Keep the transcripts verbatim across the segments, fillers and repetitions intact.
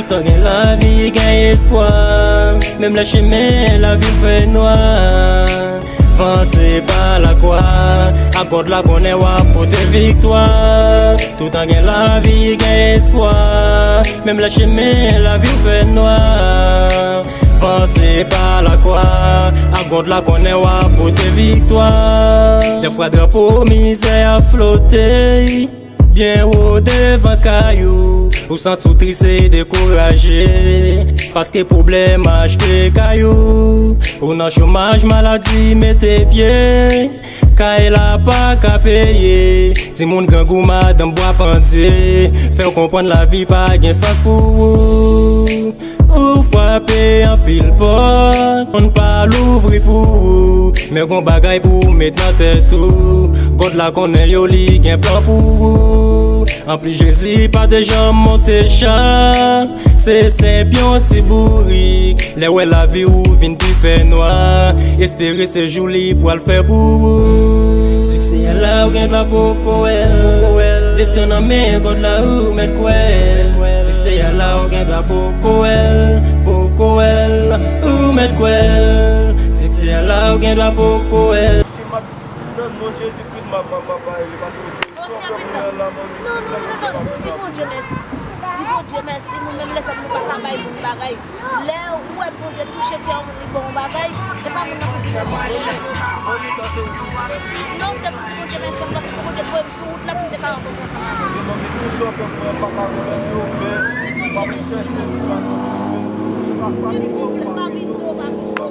Tan gen lavi, gen espwa, menm lè chemen lavi fè nwa. Vanse pa lakwa, ak God la konnen w ap pote viktwa. Toutan gen lavi, gen espwa, menm lè chemen lavi fè nwa. Vanse pa lakwa, ak God la konnen w ap pote viktwa. Dèfwa drapo mizè ap flote byen wo devan kay ou, ou santi w tris e dekouraje, paske pwoblèm achte kay ou, ou nan chomaj, maladi mete pye, kay la pa ka peye, timoun grangou, madanm bwa pandye, fè w konprann lavi pa gen sans pou ou. Ou frape anpil pòt, moun pa louvri pou ou. Men gon bagay pou w met nan tèt ou. God la konnen yo, li gen plan pou ou. Anplis, Jezi pa te janm monte cha. Se senp yon ti bourik. Lè w wè lavi w vin pi fè nwa, espere se jou li pral fè pou ou. Siksè a la ou gen dwa poko wè l. Desten nan men God la ou mèt kwè l. Siksè a la ou gen dwa poko wè l, poko wè l, ou mèt kwè l. Siksè a la ou gen dwa poko wè l. Nan non Jezi Kris, m ap, m ap, m ap ba li, paske se sòfè mwen la, mwen di se sòfè mwen la. Di Bondye mèsi. Di Bondye mèsi, nou menm lèzòm nou pa ka bay moun bagay. Lè ou wè Bondye touche kè yon moun, li ba w yon bagay, se pa moun nan pou di mèsi pou Bondye. Non, se pou di Bondye mèsi, paske se Bondye k voye m sou wout la pou m te ka rankontre ansanm avè w. Silvouplè, pa pito, pa pito.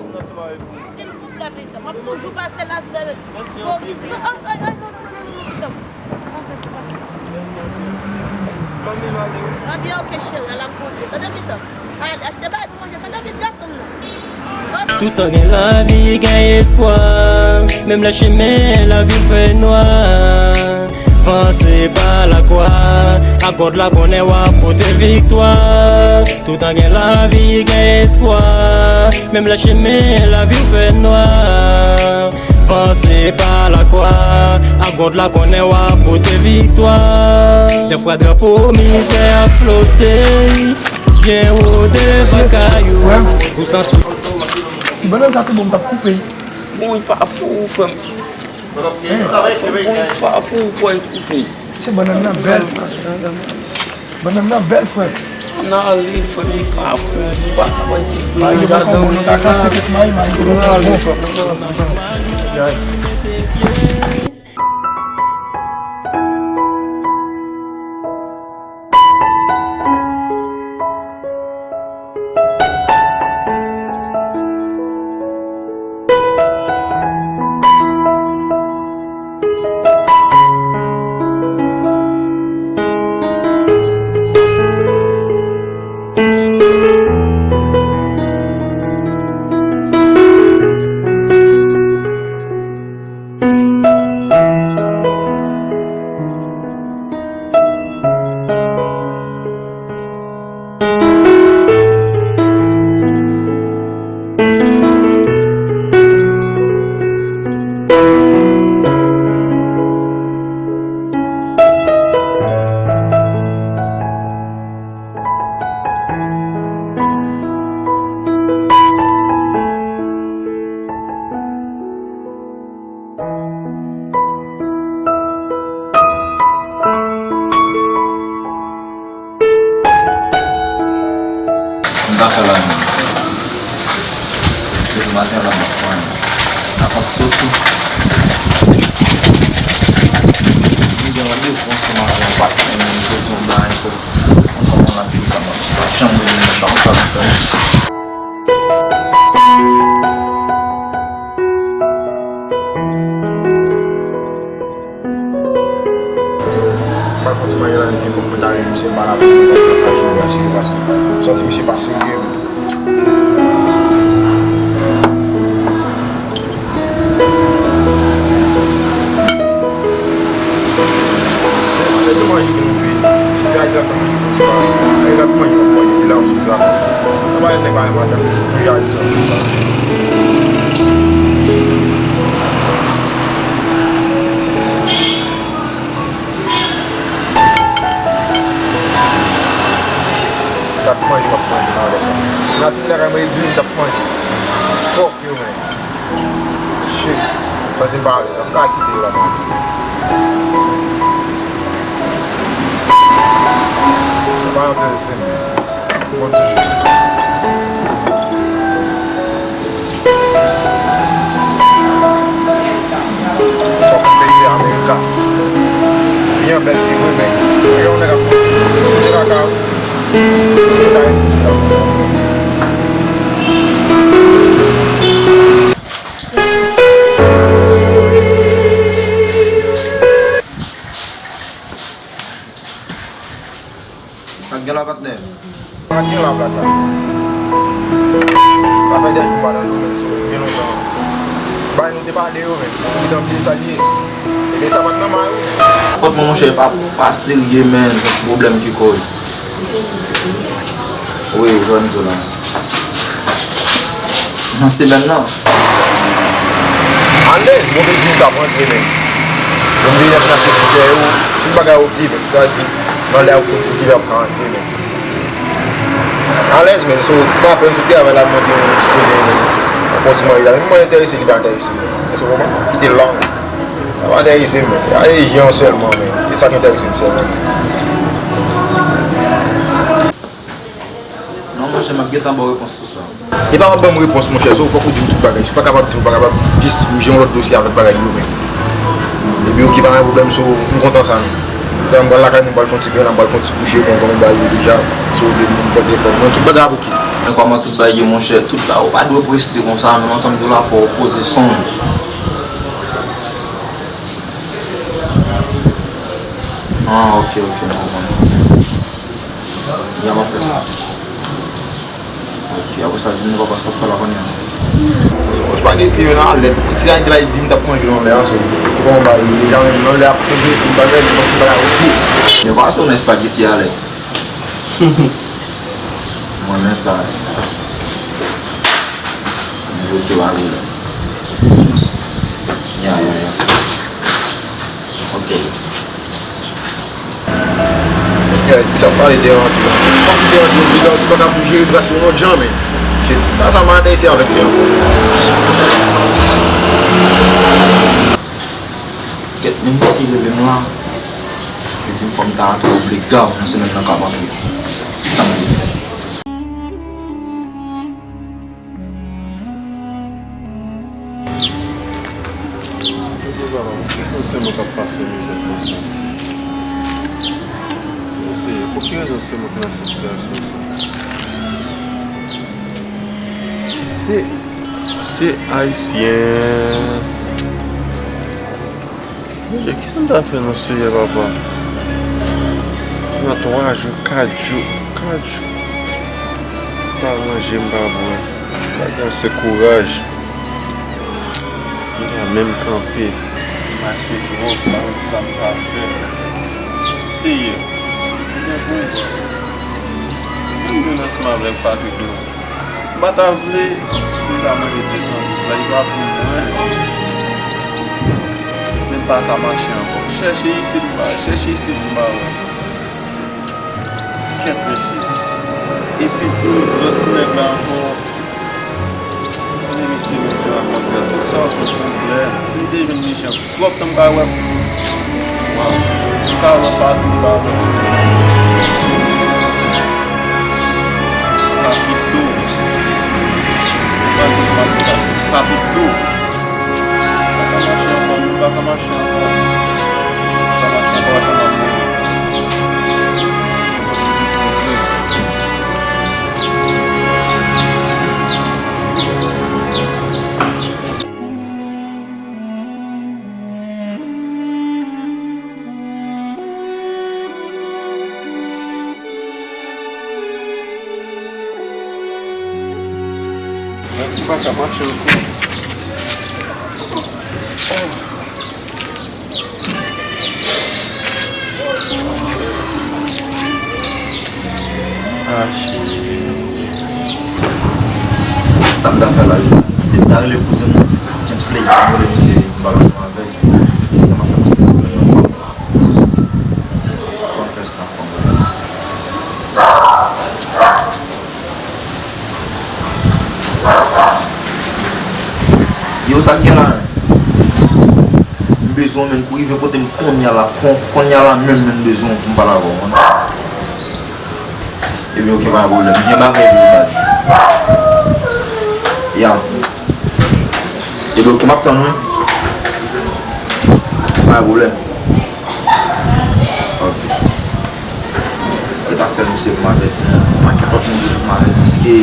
Silvouplè, pito. M ap toujou pase la, sèl. Mèsi anpil. Non, ay, ay, ay, non, non, non, non, non, pito. Pa fè sa, pa fè sa. Mami, m ale wi. Mami, ok, cheri, al ak Bondye. Tande, pito. Al achte bagay pou manje. Tande, pito, gason m nan. Toutan gen lavi, gen espwa, menm lè chemen lavi fè nwa. Vanse pa lakwa, ak God la konnen w ap pote viktwa. Toutan gen lavi, gen espwa, menm lè chemen lavi w fè nwa. Vanse pa lakwa, ak God la konnen w ap pote viktwa. Dèfwa drapo mizè ap flote byen wo devan kay ou. Ou santi. Si bannann sa te bon, m t ap koupe. Bon, li pa pou ou, frè m. Fò bon, li pa pou ou, pou ou koupe. Se bannann nan bèl. Bannann nan bèl, frè. Ann ale, frè m, li pa pou ou, li pa pou ou. Mayi yo poko bon, nou ta kase tèt mayi, mayi yo poko bon. Ann ale, frè m. M pa fè la menm. Depi maten la m ap fè anyen. Aprann soti. M gen randevou ansanm avè yon patnè m, m soti yon bagay, so, m konprann l ap jwe sa, m ap, se pa janm rele m nan sa, sa m fè. M pral fè yon ti bagay la, li fè fòk mwen ta rele misye, m pa la pou mwen ka jere bagay sou li, paske m santi misye pa serye. Se, se manje ki nou vle. Se Ayiti la k ap manje konsa. Ayiti la pou manje, pou manje, epi la ou sot la. Nan bagay nèg pa renmen antann, se tou Ayiti sa. Gad manje Santi m pa alèz, m ta kite l la, man. Sa pa enterese m. Bon ti je. Fòk m peze Amerika. Vi an bèl, se vre, men yon nèg ap mouri. Te lakay ou. Ou ta repoze la konsa. Sa k gen la, patnè? Sa k gen la, patnè? Sa fè de jou m pa nan domèn, so, gen lontan. Bagay nou te pale yo, men. Li t anpil sa l ye. Ebyen, sa pa t nan may ou, men. Fòt mwen, monchè, pa, pa serye, men. Yon ti pwoblèm ki koz. Wi, jwenn zo la. Nan semèn nan. Alèz, bon, vle di m t ap rantre, men. Bon, m vin nan sekirite yo, tout bagay oke, men. Sa di, nan lè ou di m ki lè ap ka rantre, men. Alèz, men, so, frape m sou travay la, m mande yon ti kote, men. Yon ti manje la, men mwen enterese, li pa enterese, men. Èske w konprann? Kite l la, men. Sa pa enterese m, men. Gade jan sèlman, men. Se sa k enterese m sèlman. Non, monchè, m ap gentan ba w repons sou sa. E pa w ap ban m repons, monchè, so fòk ou di m tout bagay. Si w pa kapab di m, ou pa kapab distribye yon lòt dosye avèk bagay yo menm. Epi oke, pa gen pwoblèm, so m kontan sa menm. Kè m pral lakay mwen, m pral fè yon ti beny, m pral fè yon ti kouche, bon, kòm m ba yo deja, so de moun pran telefòn mwen, tout bagay ap oke. Men kòman tout bagay ye, monchè, tout la, ou pa dwe prese konsa, menm ansanm de la fò w poze son w. Ah, oke, oke, m konprann. Ya, m ap fè sa. Oke, apre sa, di m nou papa sa ap fè la kounye a. Yon spageti yo nan alèt. Si Ayiti la, li di m t ap manje yon lè a, so, ou konn bagay yo deja, menm yon lè ap tonbe, tout bagay, li fòk tout bagay oke. Yo pa se yon spageti alèt. Mwen, men sa. Mwen oke bagay la. Ya, ya, ya. Ok. Yeah, sa pale de Andrew. Fòk misye Andrew, li la, se pa ka pou jere plas yon lòt jan, men. Se pa sa m ap isi avèk li ankò. Kèt, men misye rele m la. Li di m fò m ta antre obliga nan semèn nan k ap antre. Ki sa m dwe fè? Poukisa w ap pase mizè konsa? Mesye, pou ki rezon se mwen ki nan sitiyasyon sa? Se, se Ayisyen. Bondye, kisa m ta fè non, Seyè Papa? Nan twa jou, kat jou, kat jou. M pa manje, m pa bwè. Bagay se kouraj. M pa menm kanpe. M mache twòp, m pa konn sa m ta fè. Seyè, m gen pou m pran. Sa m jwenn ansanm avèk Patrick non? M pa ta vle pou m ta mande de san goud la, li pa pou mwen. Men m pa ka mache ankò. Chèche isit, m pa, chèche isit, m pa wè. Kèt mesye. Epi tou, lòt ti nèg la ankò, men mesye, mwen te rankontre tout sa, se pwoblèm. Si m te jwenn mechan, Twòp tan m ka wè. Waw. M ka wè pati m pa wè ti. Papito. Papito, papito. Papito. M pa ka mache ankò, m pa ka mache ankò. M pa ka mache ankò, sa m ap mouri. Mèsi, m pa ka mache ankò. Ah, cheri. Sa m ta fè la, se m ta rele kouzen m nan, James Lake, m rele misye, m pale ansanm avè l. Sa m ap fè paske nan semèn nan, fò m fè sa, fò m rele misye. Yo, sa k gen la menm? Bezwen w, menn, pou rive kote m kounye a la, kon-, kounye a la menm, menn, bezwen w pou m pale avè w, konn. Ebyen, oke, pa gen pwoblèm. Byen bagay pou baz. Ya. Ebyen, oke, m ap tann ou, wi. Pa gen pwoblèm. Oke. E pa sèl misye pou m avèti, non. Pakèt lòt moun toujou pou m avèti, paske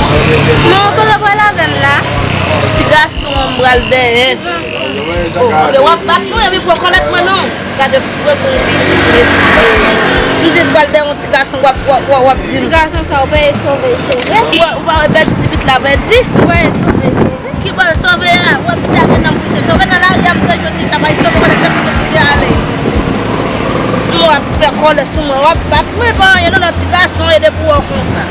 Non, kote w pral avè m la? Ti gason an m pral dèyè. Oh, w ap bat mwen, epi pran kòlèt mwen non. Gade fre pou yon pitit mesye. M di l pral dèyè yon ti gason, w ap, w ap, w ap, w ap di m. Ti gason sa, ou pa sove, sove. Ou, ou pa wè pèdi ti pitit la pèdi? Ou pa sove, sove. Ki pral sove a? Wè, pitit la gen nanm pou li te sove nan lari a, m te jwenn li, ta pral sove, kote l te kote pou te ale. Ou ap fè kòlè sou mwen, w ap bat mwen, pa anyen non, nan ti gason, e depi w wè w konsa.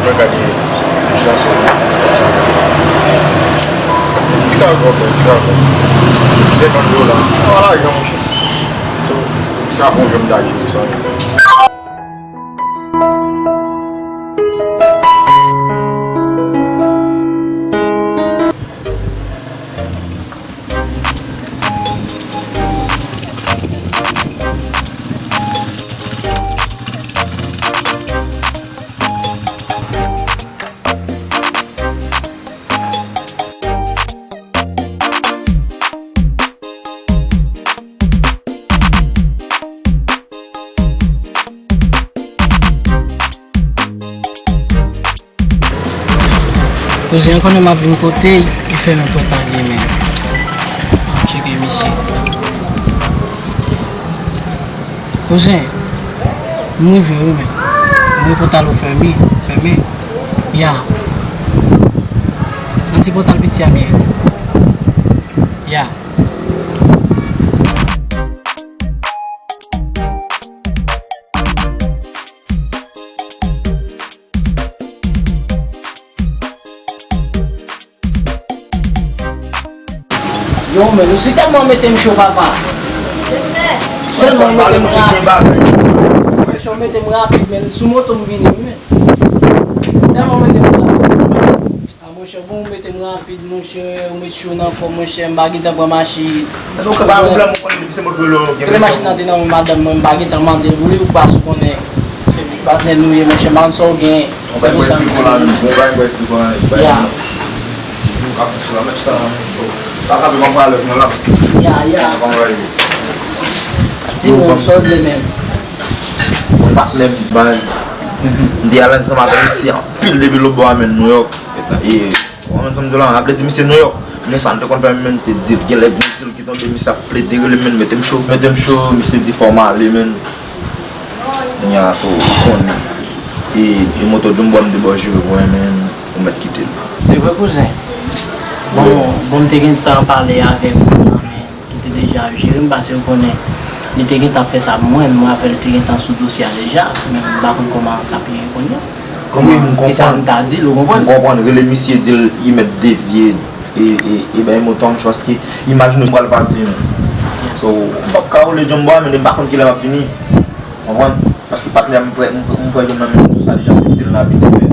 Mwen gade fich la sou ti kago, bro, ti kago. Senkant dola. An lajan, monchè. So, m ka fè yon jan m ta jere sa. Kouzen an konnen m ap vin kote l, li fèmen pòt la li menm. M ap tcheke misye. Kouzen, m rive wi menm. M wè pòt la fèmen, fèmen. Ya. Nan ti pòt la piti a m ye. Ya. Yo, men, ou si tèlman mete m cho, papa. Tèlman mete m rapid. Monchè, ou mete m rapid, men, sou moto m vini, wi, men. Tèlman mete m rapid. A, monchè, bon, ou mete m rapid, monchè, ou met cho nan kò m, monchè, m pa gentan pran machin. Mwen pa gen pwoblèm, mwen konnen depi se mwen k rele w, gen rezon. Tout machin nan te nan men madanm mwen, m pa gentan mande l pou li, ou pa sou konnen. Se patnè nou ye, monchè, m pa konn sa w gen. Yon bagay mwen esplike w la menm, yon bagay mwen esplike w la, yon bagay mwen. Ti jou ka fè cho la, men chita la, men cho. Sa sa fè m ap alèz nan laps. Ya, ya. Di mwen, sa w gen menm? Mwen patnè m baz. M te al ansanm ak misye anpil depi lòtbò a menm Nouyòk. E, e, w konprann sa m di w la, ap vle di misye Nouyòk. Men sa n te konn fè menm, se dil. Gen lè gen dil ki tonbe, misye ap plede rele m, menm mete m cho, mete m cho, misye di fò m ale, menm. Kounye a, so, ou konnen. E, e moto Jumbo a m te ba w jere pou mwen, menm, ou mèt kite l. Se vre, kouzen. Bon, bon, m te gentan pale avèk ou la, men ki te deja jere m, paske ou konnen, li te gentan fè sa pou mwen, mwen avè l te gentan sou dosye a deja, men m pa konn kòman sa ap ye kounye a. Kòman, kisa m ta di l, ou konprann? M konprann, rele misye, di l li mèt devye, e, e, e bay moto a, paske imajine m pral pati, men. So, m p ap ka rele Jumbo a, men m pa konn kilè m ap vini. Konprann? Paske patnè m, m pran, m pran, m pran youn nan men m, tout sa deja se dil n abitye fè.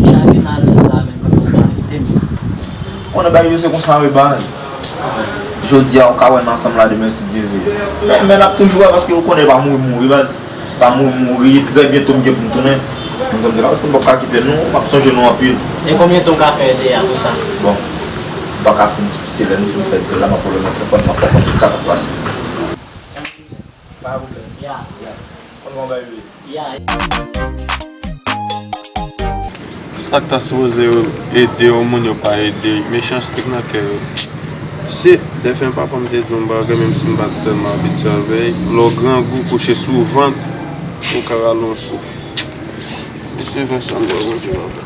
Chak gen alèz la, men kòman sa ap kite m. Konnen bagay yo se konsa wi baz. Jodi a ou ka wè n ansanm la, demen si Dye vle. Men, men n ap toujou wè paske ou konnen pa mouri mouri baz. Se pa mouri mouri, trè byento m gen pou m tounen. Nou zanmi la paske m p ap ka kite nou, m ap sonje nou anpil. E konbyen tan w ka fè ede a konsa? Bon, m pa ka fin di pise lè nou fin fè di la, m ap rele nan telefòn, m ap fè konn tout sa k ap pase. Pa pwoblèm. Ya. Ya. Konn kòman bagay yo ye. Ya. Sa k ta sipoze yo ede yon moun yo pa ede, mechanste k nan kè yo. Se, dèfè papa m te di yon bagay, menm si m pa t tèlman abitye avè l, lè w grangou kouche sou vant, ou ka rale yon souf. Mesye Vincent, bon, Bondye papa.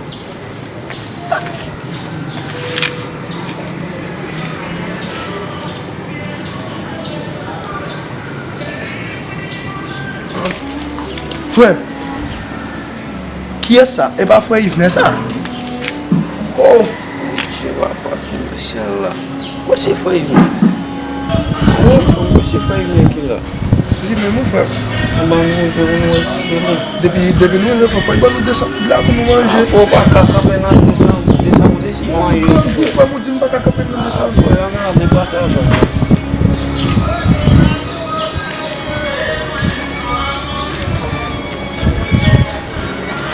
Frè, kiyès sa? E pa frè Yvenè sa? Oh, Bondye papa ki nan syèl la. Kwè se frè Yvenè. Kwè se frè Yvenè ki la. Li menm wi frè. Anba nou je pou nou wè si se li. Depi, depi nou rive fò, fò l ban nou de san goud la pou nou manje. Fò w pa ka kanpe nan de san, de san goud isi. Mwen, mwen, frè m ou di m pa ka kanpe nan de san goud. Frè, ann al deplase avè m.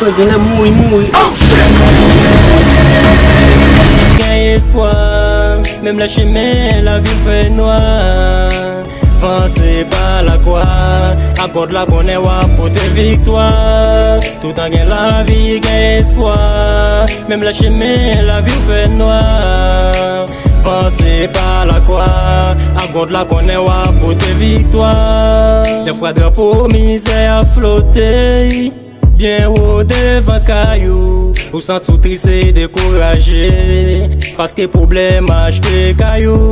Frè, genlè mouri, mouri. Gen espwa, menm lè chemen lavi fè nwa. Vanse pa lakwa, ak gòd la konnen w ap pote viktwa. Toutan gen lavi, gen espwa, menm lè chemen lavi fè nwa. Vanse pa lakwa, ak gòd la konnen w ap pote viktwa. Dèfwa drapo mizè ap flote byen wo devan kay ou, ou santi w tris e dekouraje, paske pwoblèm achte kay ou.